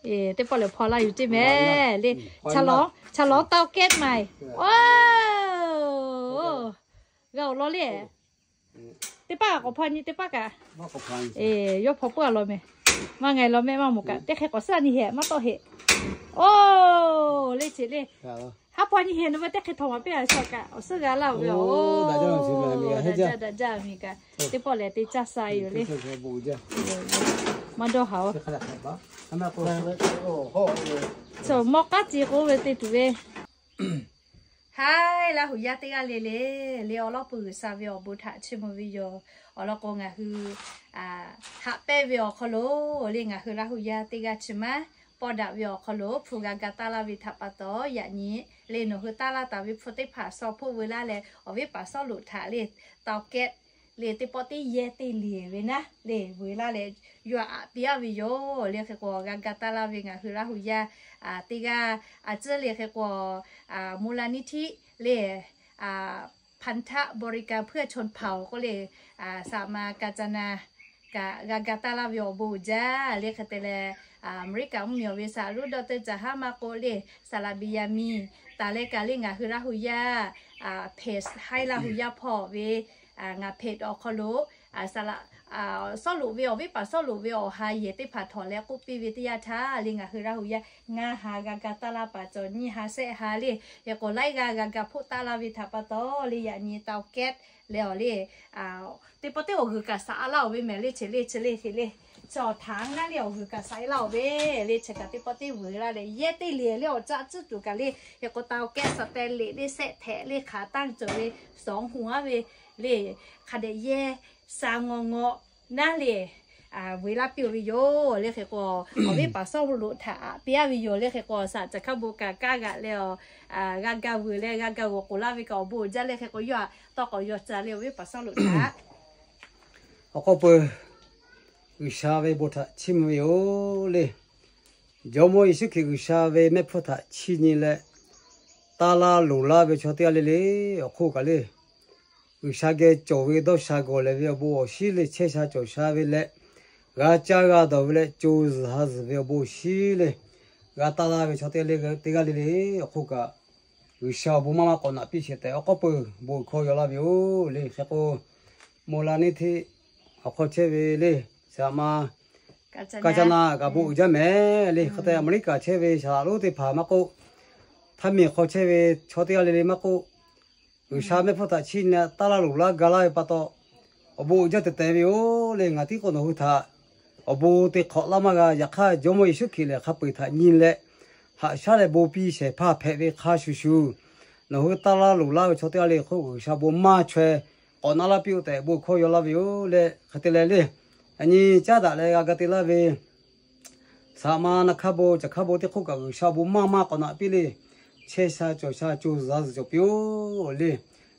Teˇ pawˆ lehˬ hpaw laˇ yuˬ ceˇ mehˍ le. Chaꞈ lawˉ taw kehˉ maˬ. Oˇ, g'a awˬ lawn le. Teˇ paˆ kaꞈ k'awꞈ hpaw nyi teˇ paˆ kaꞈ. Yawˇ hpaw peuˬ a lawn mehˍ. Maˇ ngaˬ lawn mehˆ maˇ mawˬ kaꞈ teˇ hk'e k'awꞈ suhˉ nyi hehꞈ maˇ tawˆ hehꞈ. Oˇ, le ceˇ le. Haˉ pawˆ nyi hehꞈ nawˬ ve teˇ hk'e htawnˍ maˍ piˇ a shaw kaꞈ awˬ suhˉ g'a laˇ-oˬ ve. Oˇ, daꞈ jaˇ daꞈ jaˇ miˬ kaꞈ. Teˇ pawˆ lehˬ te caˇ sha yoˬ le. Maˇ dawˇ haˍ-oˬ. Mawˇ k'aˉ ce k'oˆ ve te tuˬ ve. Haiˉ, Laˇ huˍ yaˇ teˇ g'aˇ le le, le awˬ lawn peuˬ G'uiˬsha ve awˬ bon htaꞈ chiˇ mvuh ve yoˬ. Awˬ lawn k'o ngaˬ hui haꞈ pehnˇ ve awˬ hk'aw lo le ngaˬ hui Laˇ huˍ yaˇ teˇ g'aˇ chi maˇ pawˇ daꞈ ve awˬ hk'aw lo hpu g'a ga taˇ laˇ ve htaꞈ pa taw, yaꞈ nyi le nawˬ hui taˇ laˇ taˍ ve hpu teˇ hpaˍ shaw hpoˆ veu laˇ leh awˬ viˉ paˍ Sawˉluꞈ htaꞈ le tawˍ kehˉ le teˇ pawˆ teˇ yehˇ teˇ liꞈ ve naˉ le veu laˇ leh yawˇ aꞈ piˇ aˇ ve yoˬ. Le hk'e k'o g'a ga taˇ laˇ ve ngaˬ hui Laˇ huˍ yaˇ teˇ g'aˇ a ciˉ le hk'e k'o, Mvuhˇ laˇ niˇ htiˆ le พันธบริการเพื่อชนเผ่า k'oˆ le, saˍ ma ka ca na kaꞈ g'a ga taˇ laˇ ve awˬ bon uiˍ jaˇ. Le hk'e te leh, Aˍmeˍriˆkaˍ mvuhˇmiˬ ve saˍ laꞈ lonˉ dawˇ teˇ caˬ haˉ maˇ k'oˆ le, saˍ laꞈ Beˍyaˍmiˬ taˍ leh kaꞈ le ngaˬ hui Laˇ huˍ yaˇ hpehꞈ haiˉ Laˇ huˍ yaˇ hpawˇ ve ngaˬ hpehꞈ awˬ hk'aw lo saˍ laꞈ Sawˉluꞈ ve awˬ viˉ paˍ Sawˉluꞈ ve awˬ ha yehˬ teˇ hpaˍ htawnˍ leh k'oˆ piˇ ve teˇ yanˇ htaˇ le ngaˬ hui Laˇ huˍ yaˇ ngaˇ ha g'a ga taˇ laˇ paˍ cawˬ nyiˇ ha shehˆ ha le, hk'e k'o laiˉ g'aˇ g'a ga hpoˆ taˇ laˇ ve htaꞈ pa taw le yaꞈ nyi tawˍ kehˉ leh awˬ le teˇ pawˆ teˇ awˬ g'uiˬ kaꞈ saꞈ laˇ-oˬ ve mehˍ le. Chi le chi le hk'e le, chi awˬ htaꞈ ngaˇ le awˬ g'uiˬ kaꞈ saꞈ laˇ-oˬ ve le. Chi kaꞈ teˇ pawˆ teˇ veuˬ laˇ leh yehˇ teˇ liꞈ le awˬ caˆ tcuhˉ tuˬ kaꞈ le, hk'e k'o tawˍ kehˉ saˍ tehꞈ liꞈ le shehˆ htehꞈ le hk'aˬ tanˇ cawˬ ve สอง huˍ aˉ ve le hk'a dehꞈ yehˇ sha ngaw ngaw naˉ le veuˬ laˇ piˇ-oˬ ve yoˬ. Le hk'e k'o awˬ viˉ paˍ Sawˉluꞈ htaꞈ aꞈ piˇ aˇ ve yoˬ. Le hk'e k'o saꞈ caˬ hkaˉ bon kaꞈ kaˇ g'aꞈ leh awˬ g'a ga veuˬ leh g'a ga g'awˬ k'oˍ laˇ ve kaꞈ awˬ bon uiˍ jaˇ. Le hk'e k'o yawˇ htaꞈ tawˇ k'awꞈ yaw ca le awˬ viˉ paˍ Sawˉluꞈ htaꞈ Awˬ k'aw peuˬ, G'uiˬsha ve bon htaꞈ chiˇ mvuh ve yoˬ le. Jawˇmawˇ Yeˍsuˆ Hkriꞈ G'uiˬsha ve mehˆ hpfuhˇ htaꞈ chiˇ nyi leh, taˇ laˇ loˍ laˇ ve chaw teˇ g'aˇ le le awˬ hk'oˆ kaꞈ le, G'uiˬsha geh cawˬ ve dawˇ sha gawˬ lehˬ ve awˬ bon awˬ shinˉ le chehˇ sha cawˬ sha ve leh, g'a caˇ g'a dawˬ ve leh co zuhˬ ha zuhˬ ve awˬ bon awˬ shinˉ le, g'a taˇ laˇ ve chaw teˇ g'aˇ le le awˬ hk'oˆ kaꞈ, G'uiˬsha awˬ bon maˇ maˇ k'awꞈ naꞈ piˇ sheˍ tehꞈ awˬ k'aw peuˬ bon hkawˇ yaw laˇ ve yoˬ le. Hk'e k'o, Mawˬ la neˇ hteˇ awˬ hk'aw chehˇ ve le, saˍ ma ka ca na kaꞈ bon uiˍ jaˇ mehˍ le. Hk'e te Aˍmeˍriˆkaˍ chehˇ ve saˍ laꞈ lonˉ teˇ hpaˍ maˇ k'oˆ, htaˇ miˬ hk'aw chehˇ ve chaw teˇ g'aˇ le le maˇ k'oˆ, G'uiˬsha mehˆ hpfuhˇ htaꞈ chiˇ nyi leh taˇ laˇ loˍ laˇ ga laˇ ve pa taw, awˬ bon uiˍ jaˇ tehˬ tehˬ ve yoˬ le. Ngaˬ tiˉ k'o nawˬ hui htaꞈ awˬ bon te hk'awꞈ laˇ maˇ g'a. Yaꞈ hk'aˇ, Jawˇmawˇ Yeˍsuˆ Hkriꞈ lehˬ hk'a peu-eˬ htaꞈ nyi leh, haꞈ shaˉ leh bon piˇ shehˍ hpaˇ hpehꞈ ve hk'a shuˍ shuˍ, nawˬ hui taˇ laˇ loˍ laˇ ve chaw teˇ g'aˇ le hk'oˆ G'uiˬsha bon maˇ chaweh k'awꞈ na laˇ piˇ-oˆ tehꞈ bon hkawˇ yaw laˇ ve yoˬ le. Hk'e te leh le, yaꞈ nyi caˉ daꞈ leh g'a ga te laˇ ve saˍ ma na hkaˇ bon caˬ hkaˇ bon teˇ hk'oˆ kaꞈ G'uiˬsha bon maˇ maˇ k'awꞈ naꞈ piˇ le. Chehˇ sha cawˬ sha co zuhˬ ha zuhˬ cawˬ piˇ-oˆ le.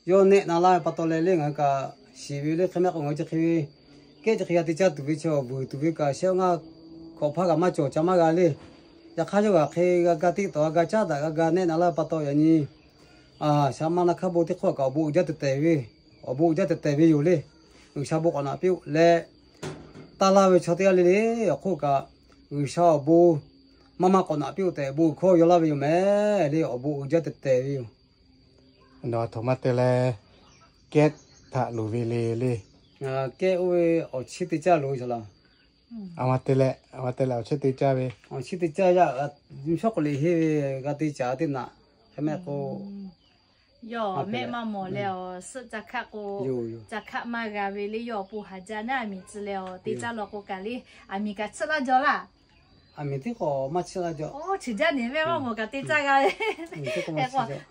Yawˇ nehˆ na laˇ ve pa taw leh le ngaˬ hui kaꞈ shiˍ ve le. Hk'e mehˆ k'o ngaˬ hui chi hk'e ve kehˉ chi hk'e g'a te caˇ tuˬ ve chi awˬ vuiˬ tuˬ ve kaꞈ shehˆ awˬ ngaˇ hkawꞈ hpaˇ kaꞈ maˇ cawˬ ca maˇ g'a le. Yaꞈ hk'aˇ yawˇ g'aꞈ hk'e g'a ga teˇ tawˍ g'a ga caˉ daꞈ g'a ga nehˆ na laˇ ve pa taw yaꞈ nyi saˍ ma na hkaˇ bon teˇ hk'oˆ kaꞈ awˬ bon uiˍ jaˇ tehˬ tehˬ ve, awˬ bon uiˍ jaˇ tehˬ tehˬ ve yoˬ le. G'uiˬsha bon k'awꞈ naꞈ piˇ-oˆ leh, taˇ laˇ ve chaw teˇ g'aˇ le le awˬ hk'oˆ kaꞈ G'uiˬsha awˬ bon maˇ maˇ k'awꞈ naꞈ piˇ-oˆ tehꞈ bon hkawˇ yaw laˇ ve yoˬ mehˍ le. Awˬ bon uiˍ jaˇ tehˬ tehˬ ve yoˬ. Nawˬ aˬ htoꞈ ma te leh kehˉ htaꞈ loˍ ve le le. Kehˉ oˇ ve awˬ chiˇ te caˇ loˍ ve shaˍ laꞈ. Aˬ ma te leh, aˬ ma te leh awˬ chiˇ te caˇ ve, awˬ chiˇ te caˇ yaˇ, shawˉ k'oꞈ liꞈ henˇ ve g'a te caˍ teˇ naꞈ. Hk'e mehˆ k'o, yawˇ mehˆ maˇ mawˬ leh awˬ suhˆ ca hkaˆ k'o, ca hkaˆ maˇ g'a ve le yawˇ awˬ pon haˍ jaˇ naˉ aˬ miˍ tcuh leh awˬ te caˇ law k'o kaꞈ le, aˬ miˍ kaꞈ chiˇ laˇ jaw laˇ. Aˬ miˍ tiˉ k'o maˇ chiˇ laˇ jaw. Oˇ, chi jaˇ nehˬ mehˆ maˇ mawˬ kaꞈ te caˇ g'a ve.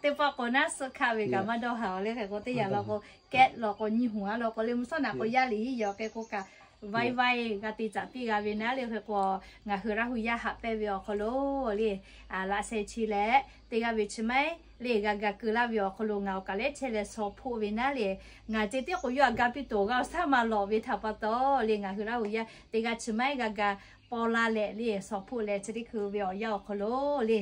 Teˇ pawˆ k'o naˉ suhˆ hkaˆ ve kaꞈ maˇ dawˇ haˍ-oˬ le. Hk'e k'o teˇ yanˇ law k'o, kehˉ law k'o nyiˇ huˍ aˉ law k'o le mvuhˇ shawˉ naꞈ k'o yaˇ liꞈ hiˉ yaw hk'e k'o kaꞈ vaiˇ vaiˇ g'a te caˍ piˇ g'a ve naˉ le. Hk'e k'o ngaˬ hui Laˇ huˍ yaˇ haꞈ pehnˇ ve awˬ hk'aw lo le, laꞈ sheh chi leh teˇ g'aˇ ve chi maiˉ le g'a ga keu laˇ ve awˬ hk'aw lo ngaˬ awˬ kaˍ lehˉ chehˇ leh shaw hpoˆ ve naˉ le. Ngaˬ ceh tiˉ k'o yawˇ htaꞈ ga piˇ tuˬ g'a awˬ shaˉ ma lawꞈ ve htaꞈ pa taw le ngaˬ hui Laˇ huˍ yaˇ teˇ g'aˇ chi maiˉ g'a ga paw la leh le shaw hpoˆ leh chi teˇ hkui ve awˬ yanˇ awˬ hk'aw lo le,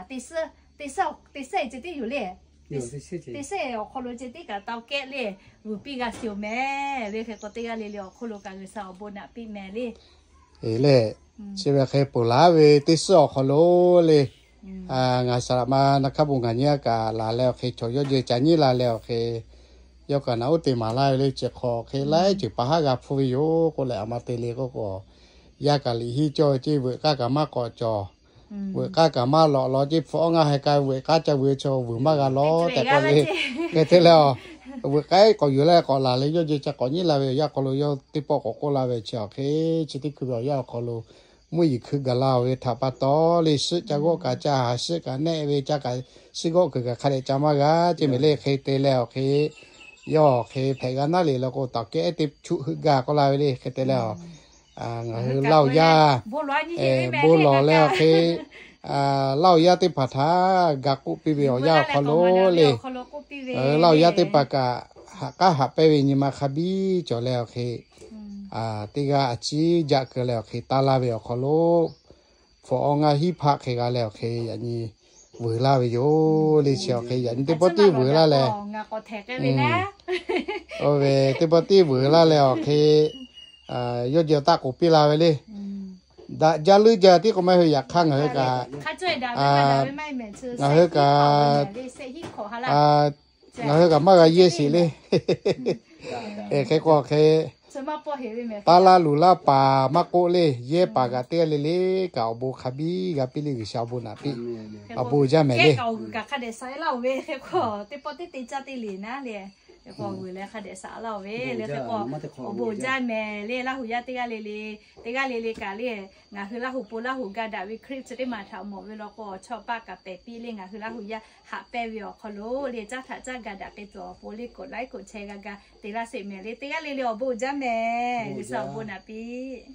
teˇ suhˉ, teˇ suhˉ ceh tiˉ yoˬ le. Teˇ suhˉ awˬ hk'aw lo ceh tiˉ kaꞈ tawˇ kehˉ le vuiˬ piˇ g'a sheˍ-oˬ mehˍ le. Hk'e k'o teˇ g'aˇ le le awˬ hk'aw lo kaꞈ G'uiˬsha awˬ bon naꞈ piˇ mehˍ le. le, chi ve hk'e ponˬ laˬ ve teˇ suhˉ awˬ hk'aw lo le, ngaˬ saˍ laꞈ ma na hkaˉ bon ngaˬ nyi a kaꞈ laˬ leh awˬ hk'e, chaw yawˇ jehˇ ca nyiˉ la leh awˬ hk'e, yawˇ kaꞈ naꞈ uˉ te maˍ laˇ ve le. Chi hk'aw hk'e laiˉ ceuˬ pa haˉ g'a hpfuhˇ ve yoˬ k'oˆ leh, a ma te le k'oˆ k'o, yaˇ kaꞈ liꞈ hiˉ cawˇ ve ceˇ, veuꞈ k'aˇ kaꞈ maˇ k'awꞈ cawˬ. Veuꞈ k'aˇ kaꞈ maˇ lawꞈ law ceˇ, hpfuhˇ awˬ ngaˇ heh k'ai veuꞈ k'aˇ ca vuiˬ chaw vuiˬ maˇ g'a lawˬ tehꞈ k'oˆ le. Hk'e te leh, veuꞈ k'aˇ k'awꞈ yuˬ leh k'awꞈ laˬ leh yawˇ jehˇ ca k'awꞈ nyiˉ la ve awˬ yanˇ awˬ hk'aw lo yawˇ teˇ pawˆ k'awꞈ k'oˆ laˇ ve chi awˬ hk'e, chi teˇ hkui ve awˬ yanˇ awˬ hk'aw lo mvuhˇ yeˬ hkui gaˬ la-oˬ ve htaꞈ pa taw le, suhˆ ca g'awˆ kaꞈ ca haˍ, suhˆ kaꞈ nehˆ ve ca kaꞈ, suhˆ g'awˆ kuiˬ kaꞈ hk'a dehꞈ ca maˇ g'a ceˇ mehˍ le. Hk'e te leh awˬ hk'e, yawˇ awˬ hk'e hpehꞈ g'a naˉ le la k'o, taˍ kehˉ teˇ chuˆ heuˆ gaˇ k'oˆ laˇ ve le. Hk'e te leh, ngaˬ hui Laˇ huˍ yaˇ bon lawˬ leh awˬ hk'e, Laˇ huˍ yaˇ teˇ hpaˍ htaꞈ ga k'oˆ piˇ ve awˬ yanˇ awˬ hk'aw lo le, ngaˬ hui Laˇ huˍ yaˇ teˇ hpaˍ kaꞈ haꞈ k'aˉ haꞈ pehnˇ ve nyi ma hk'a biˇ cawˬ leh awˬ hk'e, teˇ g'aˇ a ciˉ jaˆ keu leh awˬ hk'e taˇ laˇ ve awˬ hk'aw lo, hpfuhˇ awˬ ngaˇ hiˉ hpaˆ hk'e g'a leh awˬ hk'e yaꞈ nyi vuiˬ laˇ ve yoˬ le. Chi awˬ hk'e yaꞈ nyi teˇ pawˆ tiˉ vuiˬ laˇ leh, oˇ ve teˇ pawˆ tiˉ vuiˬ laˇ leh awˬ hk'e, yawˇ jehˇ taˆ k'oˍ piˇ la ve le. Daꞈ jaˇ leuˉ jaˇ tiˉ k'o maˇ heˆ, yaꞈ hk'aˇ ngaˬ hui kaꞈ, ngaˬ hui kaꞈ, ngaˬ hui kaꞈ maˇ g'a yehˇ sheˍ le. Hk'e k'o hk'e, taˇ laˇ luˬ laˇ paˍ maˇ k'oˆ le, yehˇ paˍ kaꞈ teˇ g'aˇ le le kaꞈ awˬ bon hk'a biˇ g'a piˇ le, G'uiˬsha awˬ bon naꞈ piˇ, awˬ bon jaˇ mehˍ le. Awˬ bon jaˇ mehˍ le. Laˇ huˍ yaˇ teˇ g'aˇ le le, teˇ g'aˇ le le kaꞈ le, ngaˬ hui Laˇ huˍ po Laˇ huˍ ga daꞈ ve คลิป chi teˇ maˬ htaꞈ mawˬ ve law k'o, chaw paˆ kaꞈ pehˍ piˇ le. Ngaˬ hui Laˇ huˍ yaˇ haꞈ pehnˇ ve awˬ hk'aw lo le, caˇ htaꞈ caˇ ga daꞈ k'ai tuˬ awˬ pon le, กดไลค์ กดแชร์ g'a ga te laˇ sheˍ mehˍ le. Teˇ g'aˇ le le awˬ bon jaˇ mehˍ. G'uiˬsha awˬ bon naꞈ piˇ.